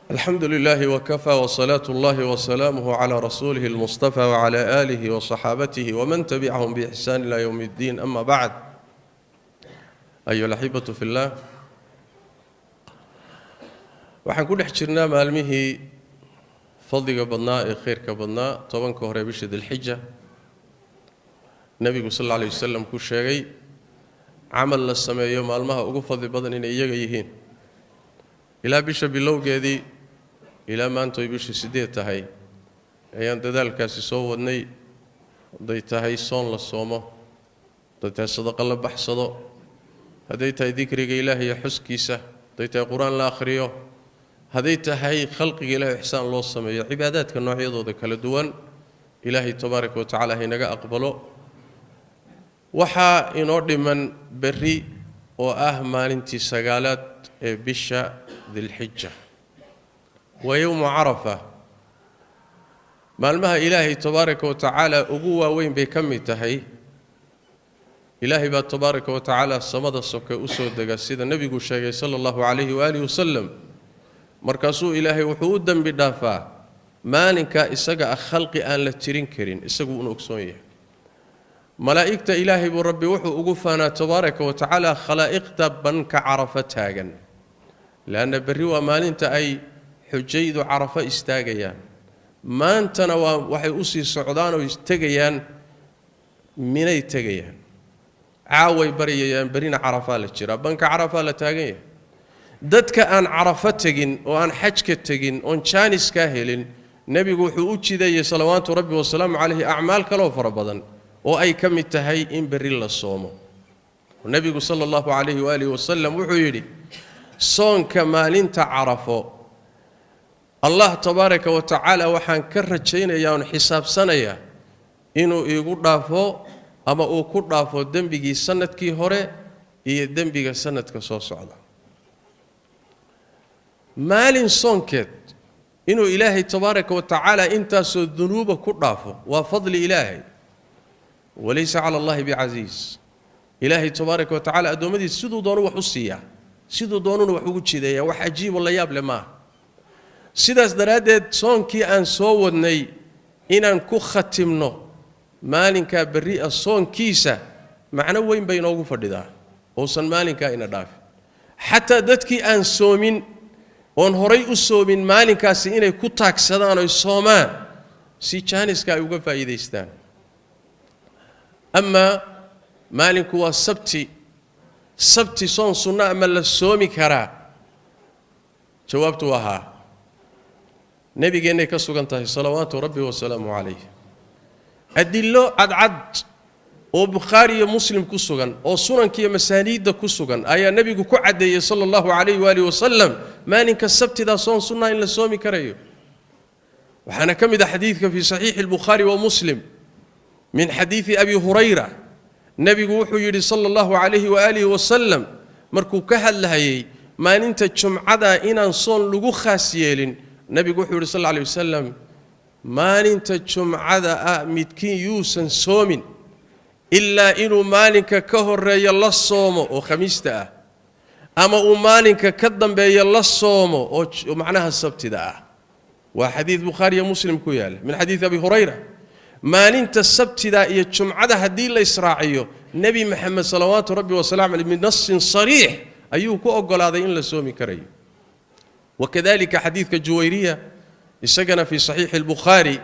Alxamdu lilaahi wakafaa wsalaatu اllahi wasalaamuh cla rasuulihi اlmustafa wcla aalihi waصaxaabatihi wman tabicahum biixsaan ila ywm اddiin, ama bacd. Ayuha alaxibatu fi llah, waxaan ku dhex jirnaa maalmihii fadliga badnaa ee khayrka badnaa, 10-ka hore bisha Dilxija. Nebigu sal alla alay wasalam ku sheegay camal la sameeyo maalmaha ugu fadli badan inay iyaga yihiin. Ilaa bisha bilowgeedii ilaa maanta oy bishii 8 tahay ayaan dadaalkaasi soo wadnay. Hadday tahay soon la soomo, hadday tahay sadaqo la baxsado, hadday tahay dikriga ilaahay iyo xuskiisa, hadday tahay qur-aan la akhriyo, hadday tahay khalqiga ilahay ixsaan loo sameeyo, cibaadaadka noocyadooda kala duwan, Ilaahay tabaaraka wa tacala haynaga aqbalo. Waxaa inoo dhiman berri oo ah maalintii 9aad ee bisha Dilxija, waa yowmu Carafa. Maalmaha Ilaahay tabaaraka wa tacaala ugu waaweyn bay ka mid tahay. Ilaahay baa tabaaraka wa tacaala samada soke u soo dega, sida nebigu sheegay sala allahu calayhi waaalih wasalam. Markaasuu Ilaahay wuxuu u dembi dhaafaa maalinkaa isaga ah khalqi aan la tirin karin, isagu una ogsoon yahay. Malaa'igta Ilaahay buu Rabbi wuxuu ugu faanaa tabaaraka wa tacaala khalaa'iqda banka Carafo taagan, leanna berri waa maalinta ay xujaydu Carafo istaagayaan. Maantana waa waxay usii socdaan oo tegayaan Minay tegayaan, caaway baryayaan, berrina Carafaa la jiraa, banka Carafaa la taagan yahay. Dadka aan Carafo tegin oo aan xajka tegin oon jaaniskaa helin, nebigu wuxuu u jideeyey salawaatu Rabbi wasalaamu calayhi acmaal kaloo fara badan oo ay ka mid tahay in berri la soomo. Nebigu sala allahu calayhi waalihi wasalam wuxuu yidhi: soonka maalinta Carafo, Allah tabaaraka wa tacaala waxaan ka rajaynayaa oon xisaabsanayaa inuu iigu dhaafo ama uu ku dhaafo dembigii sanadkii hore iyo dembiga sanadka soo socda. Maalin soonkeed inuu Ilaahay tabaaraka wa tacaala intaasoo dunuuba ku dhaafo waa fadli Ilaahay. Walaysa cala Allahi bicasiis. Ilaahay tabaaraka wa tacala addoommadiisa siduu doonu wax u siiyaa, siduu doonuna wax ugu jideeyaa. Wax cajiibo la yaab leh maaha. Sidaas daraaddeed soonkii aan soo wadnay inaan ku khatimno maalinkaa berri ah soonkiisa macno weyn bay inoogu fadhidaa, uusan maalinkaa ina dhaafin. Xataa dadkii aan soomin oon horay u soomin maalinkaasi inay ku taagsadaan oy soomaan si jaaniska ay uga faa'iidaystaan. Amaa maalinku waa sabti. Sabti soon sunno ama la soomi karaa? Jawaabtu waa haa. Nebigeennay ka sugan tahay salawaatu Rabbi wasalaamu calayh. Adillo cadcad oo Bukhaari iyo Muslim ku sugan oo sunanka iyo masaaniidda ku sugan ayaa nebigu ku caddeeyey sala allahu calayh waaalih wasalam maalinka sabtidaa soon sunnaa in la soomi karayo. Waxaana ka mid ah xadiidka fii saxiixi albukhaari wa Muslim min xadiidi Abi Hurayra. Nebigu wuxuu yidhi sala allahu calayhi waaalihi wasalam markuu ka hadlahayey maalinta jumcada inaan soon lagu khaas yeelin, nebigu wuxuu yidhi sal alla alay wasalam: maalinta jumcada ah midkiin yuusan soomin ilaa inuu maalinka ka horeeyo la soomo oo khamiista ah, ama uu maalinka ka dambeeyo la soomo oo macnaha sabtida ah. Waa xadiid Bukhaari iyo Muslim ku yaalla min xadiidi Abi Hurayra. Maalinta sabtida iyo jumcada haddii la israaciyo, Nebi Maxamed salawaatu Rabbi wasalamu caleyh binasin sariix ayuu ku ogolaaday in la soomi karayo. Wakadalika xadiidka Juwayriya, isagana fii saxiixi albukhaari,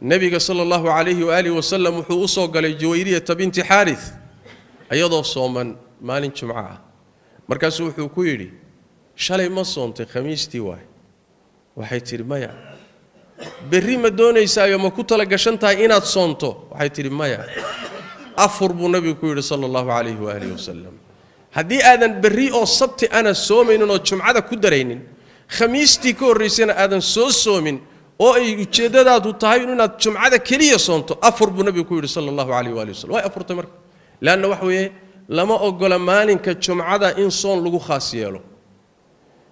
nebiga sala allahu calayhi waaalih wasalam wuxuu u soo galay Juwayriyata binti Xaaris iyadoo sooman maalin jumco ah. Markaasuu wuxuu ku yidhi: shalay ma soontay? Khamiistii waay. Waxay tidhi: maya. Berri ma doonaysaayo, ma ku tala gashan tahay inaad soonto? Waxay tidhi: maya. Afur, buu nebigu ku yidhi sala allahu calayhi waaalih wasalam. Haddii aadan berri oo sabti ana soomaynin oo jumcada ku daraynin, khamiistii ka horraysana aadan soo soomin, oo ay ujeeddadaadu tahay inaad jumcada keliya soonto, afur, buu nebigu ku yidhi sala allahu calayh waali wasalam. Way afurtay marka, leanna waxa weeye lama ogola maalinka jumcada in soon lagu khaas yeelo,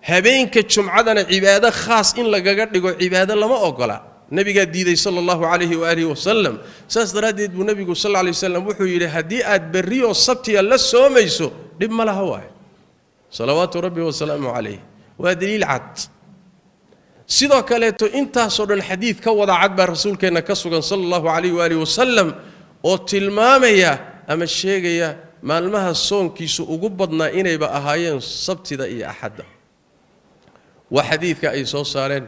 habeenka jumcadana cibaado khaas in lagaga dhigo cibaado lama ogola. Nebigaa diiday sala allahu calayhi waaalihi wasalam. Saas daraaddeed buu nebigu sal alla alay wasalam wuxuu yidhi: haddii aad berrioo sabtiya la soomayso, dhib ma laha waayo, salawaatu Rabbi wasalaamu calayh. Waa daliil cad. Sidoo kaleeto intaasoo dhan xadiid ka wada cad baa rasuulkeenna ka sugan sala allahu calayh waaalih wasalam oo tilmaamaya ama sheegaya maalmaha soonkiisu ugu badnaa inayba ahaayeen sabtida iyo axadda. Waa xadiidka ay soo saareen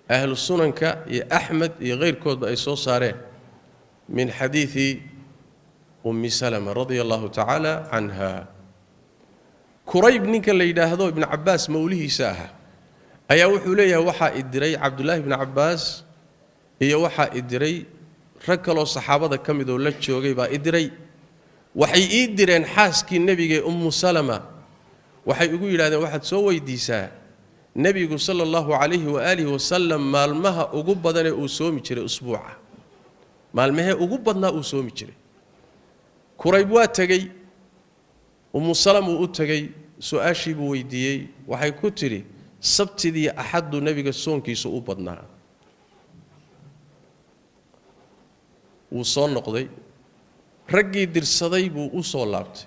ahlu sunanka iyo Axmed iyo hayrkoodba ay soo saareen min xadiidi Ummi Salama radia allahu tacaala canha. Kurayb ninka la yidhaahdo Ibnu Cabbaas mawlihiisa ahaa ayaa wuxuu leeyahay waxaa idiray Cabdullaahi ibnu Cabbaas iyo waxaa idiray rag kaloo saxaabada ka mid oo la joogay baa idiray. Waxay ii direen xaaskii nebiga ee Ummu Salama, waxay igu yidhahdeen waxaad soo weydiisaa nebigu sala allahu calayhi waaalihi wasalam maalmaha ugu badanee uu soomi jiray usbuuca, maalmahee ugu badnaa uu soomi jiray. Kurayb waa tegey, Ummu Salama uu u tegey, su-aashii buu weydiiyey. Waxay ku tidhi sabtidii axaddu nebiga soonkiisu u badnaa. Wuu soo noqday, raggii dirsaday buu u soo laabtay.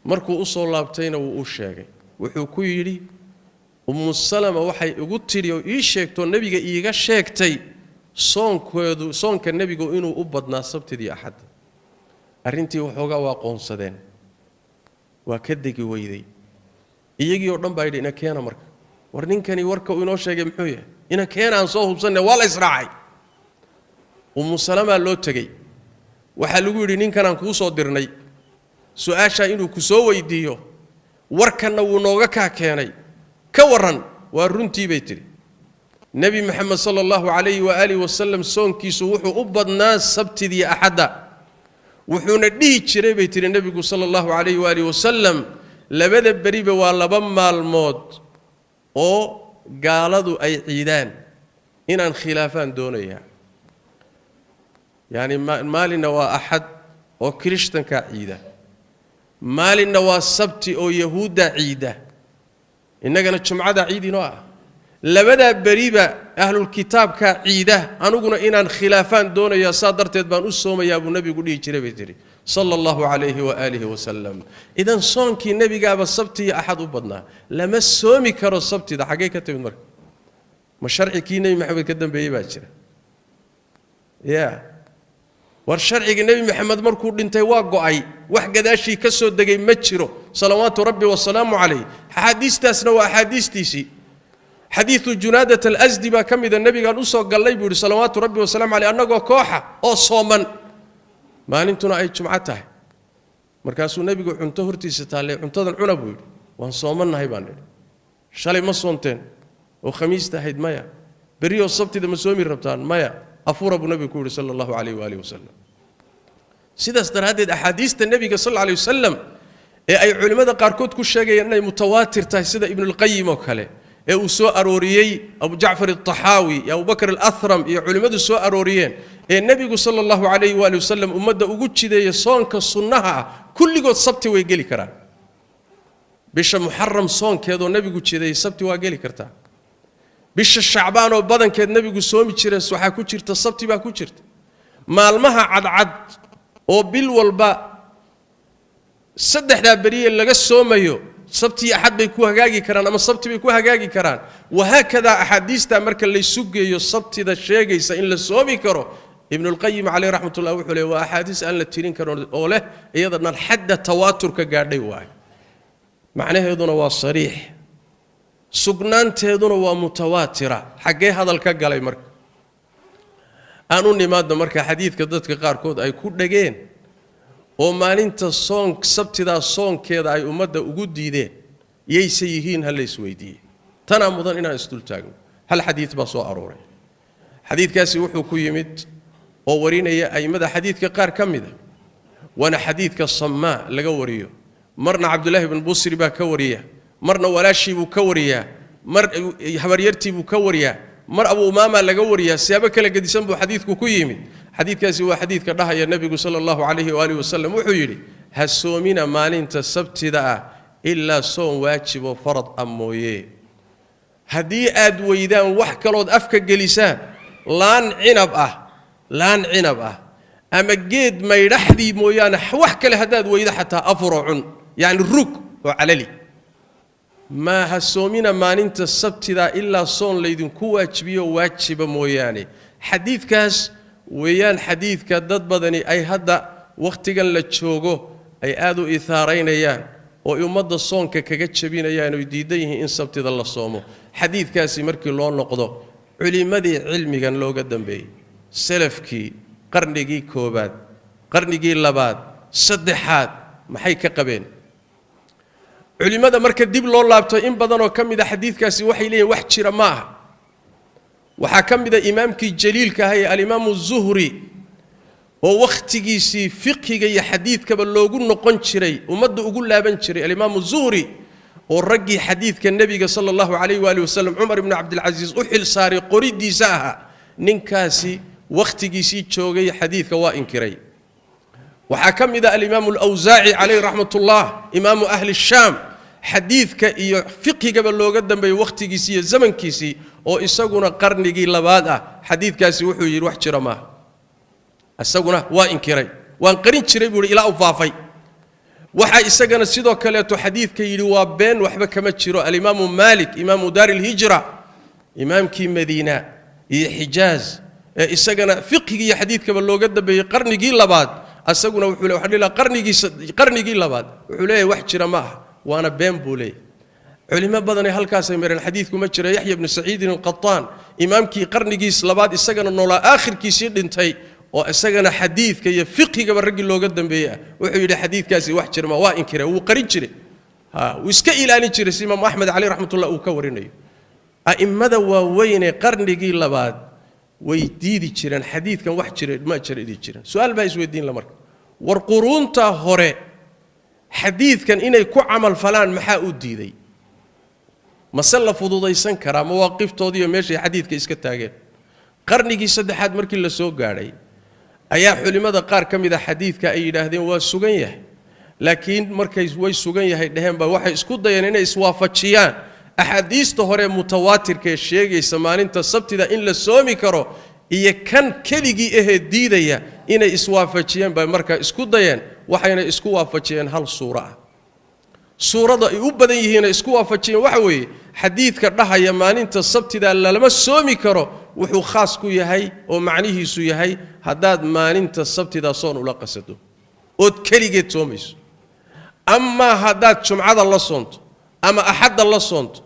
Markuu u soo laabtayna wuu u sheegay, wuxuu ku yidhi Ummu Salama waxay igu tidhi oo ii sheegtoo nebiga iiga sheegtay soonkeedu, soonka nebigu inuu u badnaa sabtidii axadda. Arrintii waxoogaa waa qoonsadeen, waa ka degi weyday. Iyagii oo dhan baa yidhi ina keena marka, war ninkani warka uu inoo sheegay muxuu yahay, ina keena aan soo hubsanne. Waa la israacay, Ummu Salamaa loo tegey. Waxaa lagu yidhi ninkanaan kuu soo dirnay su-aashaa inuu ku soo weydiiyo, warkanna wuu nooga kaa keenay, ka warran. Waa runtii bay tidhi, Nebi Maxamed sala allahu calayhi waaalihi wasalam soonkiisu wuxuu u badnaa sabtidii axadda, wuxuuna dhihi jiray bay tidhi nebigu sala allahu calayhi waalihi wasalam labada beriba waa laba maalmood oo gaaladu ay ciidaan, inaan khilaafaan doonayaa. Yacni maalinna waa axad oo kirishtankaa ciida, maalinna waa sabti oo yahuuddaa ciida, innagana jumcadaa ciid inoo ah. Labadaa beriba ahlulkitaabkaa ciida, aniguna inaan khilaafaan doonayaa, saa darteed baan u soomayaa buu nebigu dhihi jiray bay tidhi sala allahu calayhi waaalihi wasalam. Idan soonkii nebigaaba sabti iyo axad u badnaa, lama soomi karo sabtida. Xaggee ka timid marka? Ma sharci kii Nebi Maxamed ka dambeeyey baa jira? Ya war sharciga Nebi Maxamed markuu dhintay waa go'ay, wax gadaashii ka soo degay ma jiro salawaatu rabbi wasalaamu calayh. Axaadiistaasna waa axaadiistiisii. Xadiidu Junaadat alasdi baa ka mida, nebigaan usoo gallay buu yidhi salawaatu rabbi wasalamu caleyh annagoo kooxa oo sooman, maalintuna ay jumco tahay. Markaasuu nebigu cunto hortiisa taallay, cuntadan cuna buu yidhi. Waan soomannahay baan nidhi. Shalay ma soonteen oo khamiista ahayd? Maya. Berrioo sabtida ma soomi rabtaan? Maya. Afura buu nebigu ku yidhi sala allahu calayh waalihi wasalam. Sidaas daraaddeed axaadiista nebiga sal alla alay wasalam ee ay culimmada qaarkood ku sheegayaan inay mutawaatir tahay, sida Ibnulqayim oo kale ee uu soo arooriyey, Abu Jacfar altaxaawi iyo Abubakr alahram iyo culimmadu soo arooriyeen, ee nebigu sala allahu calayhi waali wasalam ummadda ugu jideeya soonka sunnaha ah, kulligood sabti way geli karaan. Bisha Muxaram soonkeedoo nebigu jideeyey sabti waa geli kartaa. Bisha Shacbaan oo badankeed nebigu soomi jireen waxaa ku jirta sabti baa ku jirta. Maalmaha cadcad oo bil walba saddexdaa beriye laga soomayo sabti iyo axad bay ku hagaagi karaan ama sabti bay ku hagaagi karaan. Wahaakadaa axaadiistaa marka laysu geeyo sabtida sheegaysa in la soomi karo, Ibnulqayim caleyh raxmatullah wuxuu leey waa axaadiis aan la tirin karin oo leh iyada dhan xadda tawaaturka gaadhay waayo. Macnaheeduna waa sariix, sugnaanteeduna waa mutawaatira. Xaggee hadal ka galay marka? Aan u nimaadno marka xadiidka dadka qaarkood ay ku dhegeen oo maalinta soon sabtidaa soonkeeda ay ummadda ugu diideen, yayse yihiin ha la isweydiiyey. Tanaa mudan inaan isdul taagno. Hal xadiid baa soo arooray. Xadiidkaasi wuxuu ku yimid oo warinaya a'immada xadiidka qaar ka mida, waana xadiidka Samaa laga wariyo. Marna Cabdullaahi bn Busri baa ka wariya, marna walaashii buu ka wariyaa, mar habaryartii buu ka wariyaa, mar Abu Umaama laga wariyaa. Siyaabo kala gedisan buu xadiidku ku yimid. Xadiidkaasi waa xadiidka dhahaya nebigu sala allahu calayhi waalihi wasalam wuxuu yidhi ha soomina maalinta sabtida ah ilaa soon waajiboo farad ah mooye. Haddii aad weydaan wax kalood afka gelisaan, laan cinab ah, laan cinab ah ama geed maydhaxdii mooyaane wax kale haddaad weydo xataa afuroo cun, yacni rug oo calali. Ma ha soomina maalinta sabtida ilaa soon laydinku waajibiyo waajiba mooyaane. Xadiidkaas weeyaan xadiidka dad badani ay hadda wakhtigan la joogo ay aad u ihaaraynayaan oo ummadda soonka kaga jabinayaan oy diidan yihiin in sabtida la soomo. Xadiidkaasi markii loo noqdo culimmadii cilmigan looga dambeeyey, salafkii qarnigii koobaad, qarnigii labaad, saddexaad, maxay ka qabeen culimmada? Marka dib loo laabto in badanoo ka mid a xadiidkaasi waxay leeyihin wax jira ma aha. Waxaa ka mid a imaamkii jaliilka ahaa ee alimaamu Zuhri, oo wakhtigiisii fiqhiga iyo xadiidkaba loogu noqon jiray, ummadda ugu laaban jiray. Alimaamu Zuhri oo raggii xadiidka nebiga sala allahu calayh waali wasalam Cumar ibnu Cabdilcasiis u xil saaray qoridiisa ahaa, ninkaasi wakhtigiisii joogay xadiidka waa inkiray. Waxaa ka mid a alimaamu Alawsaaci calayh raxmatullah, imaamu ahli Shaam, xadiidka iyo fiqhigaba looga dambeeyey wakhtigiisii iyo zamankiisii, oo isaguna qarnigii labaad ah, xadiidkaasi wuxuu yidhi wax jira maaha, isaguna waa inkiray, waan qarin jiray buu yidhi ilaa u faafay. Waxaa isagana sidoo kaleeto xadiidka yidhi waa been, waxba kama jiro, alimaamu Maalik, imaamu daari ilhijra, imaamkii Madiina iyo Xijaaz ee isagana fiqhigi iyo xadiidkaba looga dambeeyey qarnigii labaad. Isaguna wuxuu le waxaan dhihi lahaa qarnigii labaad wuxuu leeyahay wax jira ma aha, waana been buu leeyahay. Culimo badanay halkaasay mareen, xadiidku ma jira. Yaxya ibnu Saciidin Alqataan, imaamkii qarnigiis labaad isagana noolaa, aakhirkiisii dhintay, oo isagana xadiidka iyo fiqhigaba raggii looga dambeeyey ah, wuxuu yidhi xadiidkaasi wax jira ma, waa inkiray, wuu qarin jiray, wuu iska ilaalin jiray, si Imaamu Axmed caleyh raxmatullah uu ka warinayo. A'immada waaweynee qarnigii labaad way diidi jireen xadiidkan, wax jira ma jira dhihi jireen. Su-aal baa isweydiin la marka: war quruunta hore xadiidkan inay ku camal falaan maxaa u diiday? Mase la fududaysan karaa mawaaqiftoodiiyo meeshay xadiidka iska taageen? Qarnigii saddexaad markii la soo gaadhay ayaa culimmada qaar ka mid a xadiidka ay yidhaahdeen waa sugan yahay, laakiin markay way sugan yahay dheheen baa waxay isku dayeen inay iswaafajiyaan axaadiista hore mutawaatirka ee sheegaysa maalinta sabtida in la soomi karo iyo kan keligii ahee diidaya, inay iswaafajiyeen bay markaa isku dayeen. Waxayna isku waafajiyeen hal suuro ah. Suurada ay u badan yihiinay isku waafajiyeen waxa weeye, xadiidka dhahaya maalinta sabtida lalama soomi karo wuxuu khaas ku yahay oo macnihiisu yahay haddaad maalinta sabtida soon ula qasado ood keligeed soomayso. Amaa haddaad jumcada la soonto ama axadda la soonto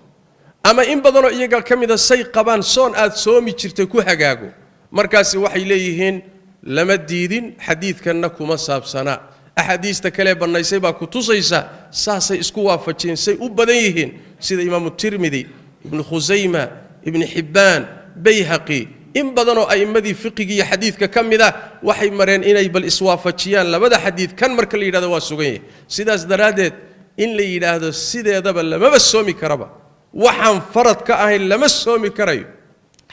ama in badanoo iyaga ka mida say qabaan soon aad soomi jirtay ku hagaago, markaasi waxay leeyihiin lama diidin, xadiidkanna kuma saabsanaa, axaadiista kalee bannaysay baa ku tusaysa. Saasay isku waafajiyeen say u badan yihiin, sida Imaamu Tirmidi, Ibnu Khusayma, Ibnu Xibbaan, Bayhaqi, in badanoo a'immadii fiqigii iyo xadiidka ka mid ah waxay mareen inay bal iswaafajiyaan labada xadiid. Kan marka la yidhahdo waa sugan yahay, sidaas daraaddeed in la yidhaahdo sideedaba lamaba soomi karaba, waxaan farad ka ahayn lama soomi karayo,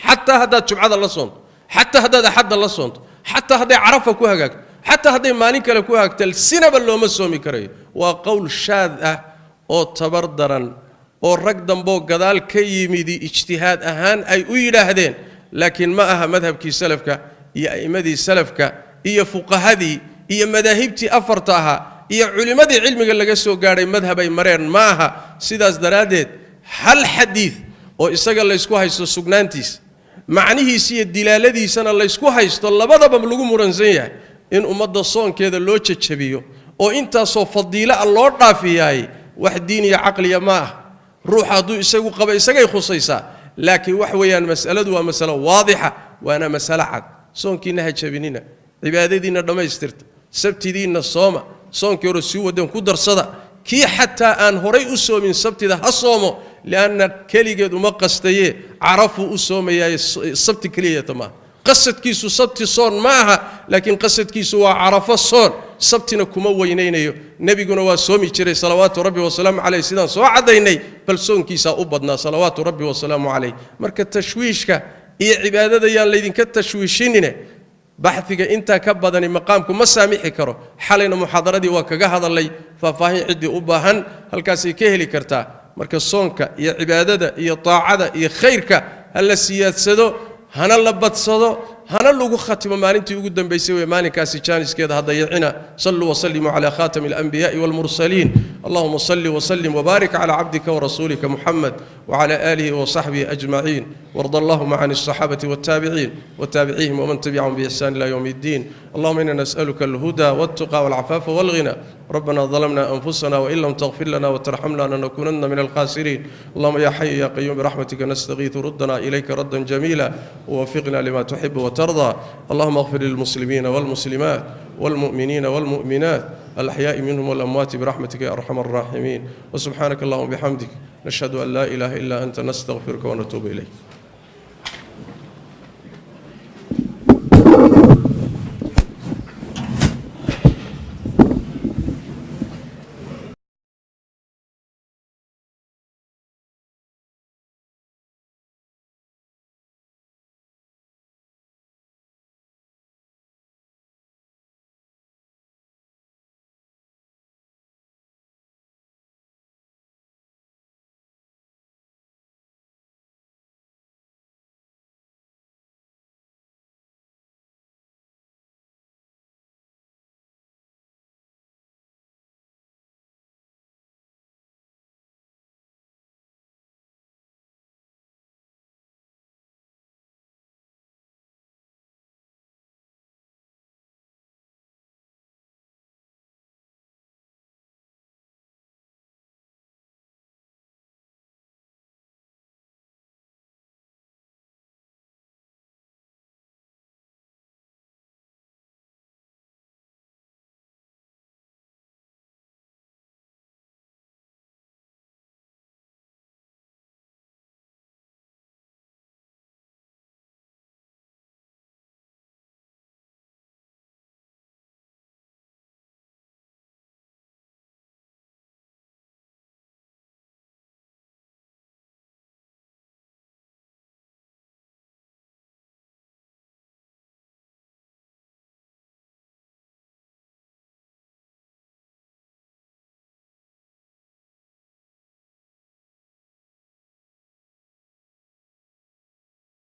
xataa haddaad jumcada la soonto, xataa haddaad axadda la soonto, xataa hadday Carafa ku hagaagto, xataa hadday maalin kale ku hagaagto, sinaba looma soomi karayo, waa qowl shaad ah oo tabar daran oo rag damboo gadaal ka yimidi ijtihaad ahaan ay u yidhaahdeen, laakiin ma aha madhabkii salafka iyo a'immadii salafka iyo fuqahadii iyo madaahibtii afarta ahaa iyo culimmadii cilmiga laga soo gaadhay madhab ay mareen ma aha. Sidaas daraaddeed hal xadiid oo isaga laysku haysto sugnaantiisa, macnihiisa iyo dilaaladiisana laysku haysto, labadaba lagu muransan yahay, in ummadda soonkeeda loo jajabiyo oo intaasoo fadiilo ah loo dhaafiyaay wax diin iyo caqliya ma ah. Ruuxa hadduu isagu qaba isagay khusaysaa, laakiin wax weeyaan mas'aladu waa masalo waadixa, waana masalo cad. Soonkiinna ha jabinina, cibaadadiinna dhammaystirta, sabtidiinna sooma, soonkii hore sii wadeen ku darsada. Kii xataa aan horay u soomin sabtida ha soomo, lianna keligeed uma qastaye, carafuu u soomayaaye, sabti keliyata maaha qasadkiisu. Sabti soon ma aha, laakiin qasadkiisu waa carafo soon, sabtina kuma weynaynayo. Nebiguna waa soomi jiray salawaatu rabbi wasalaamu caleyh, sidaan soo caddaynay, bal soonkiisaa u badnaa salawaatu rabbi wasalaamu caleyh. Marka tashwiishka iyo cibaadada yaan laydinka tashwiishinine. Baxiga intaa ka badani maqaamku ma saamixi karo. Xalayna muxaadaradii waa kaga hadalay faahfaahin, ciddii u baahan halkaasay ka heli kartaa. Marka soonka iyo cibaadada iyo taacada iyo khayrka ha la siyaadsado, hana la badsado, Hana lagu khatimo maalintii ugu dambaysay wey maalinkaasi jaaniskeeda ha dayicina. Saluu wasallimuu cala khatami alanbiya'i walmursaliin. Allahuma salli wasallim wbaarik cala cabdika warasuulika Muxamed wcala aalihi wasaxbihi ajmaciin, warda allahuma can alصaxaabati waltaabiciin wtaabicihim waman tabicahum biixsan ila yowm اddiin. Allahuma ina nas'aluka alhuda waltuqa walcafaafa walghina. ربنا ظلمنا أنفسنا وإن لم تغفر لنا وترحمنا لنكونن من الخاسرين. اللهم يا حي يا قيوم برحمتك نستغيث، ردنا إليك ردا جميلا ووفقنا لما تحب وترضى. اللهم اغفر للمسلمين والمسلمات والمؤمنين والمؤمنات الأحياء منهم والأموات برحمتك يا أرحم الراحمين. وسبحانك اللهم وبحمدك، نشهد أن لا إله إلا أنت، نستغفرك ونتوب إليك.